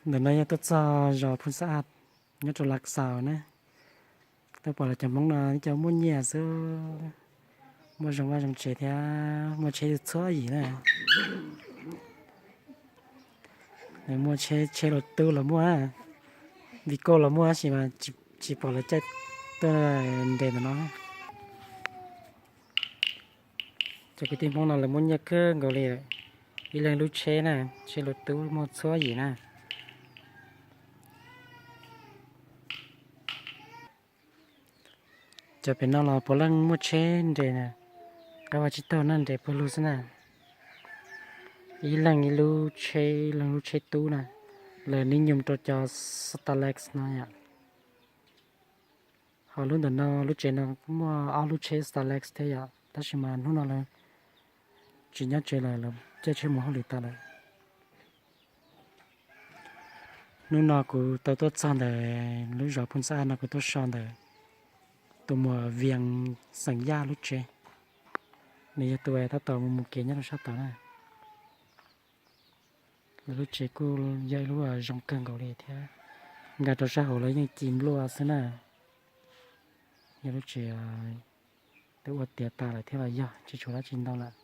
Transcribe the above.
Ntawm no yog tuaj txog zos Phooj Xa Aj nyob rau Lav Xaus na. Tuaj pom lawv cov Hmoob no cov muaj nyiaj xwb, muaj zoo vaj zoo tsev thiab muaj tsheb txhua yim na. Muaj tsheb, tsheb los tub los muaj, Vigo los muaj, tab sis mas tsis pom lawv caij tuaj nres ntawm no. Cov kwv tij Hmoob no lawv muaj nyiaj kawg nkaus li, ib leeg lub tsheb na, tsheb los tub muaj txhua yim na. Cov pem no los puav leej muaj tsheb nres na, qab vaj tsib taug na, nres puag lug xwb na. Ib leeg ib lub tsheb, ib leeg lub tsheb tub na, lawv nib nyum rau cov Starlux no yom. Ho lub ntawm no lub tsev no muaj ob lub tsheb Starlux thiab yom, tab sis mas hnub no lawv tsis nyob tsev lawm, lawv caij tsheb mus hauj lwm tas lawm. Hnub no kuv tau tuaj txog ntawm lub zos Phooj Xa Aj no, kuv tuaj so ntawm tus muam Vias xeem Yaj lub tsev. Nws yog tus uas tab tom mus mus kev nyob rau sab tod na. Lawv lub tsev kuj yog ib lub zoo kawg nkaus li thiab, nkag rau sab hauv lawv yeej ci npluaj xwb na. Yog lub tsev twb ua tiav tas lawm thiab los yog tsis tshuav dab tsi ntau lawm.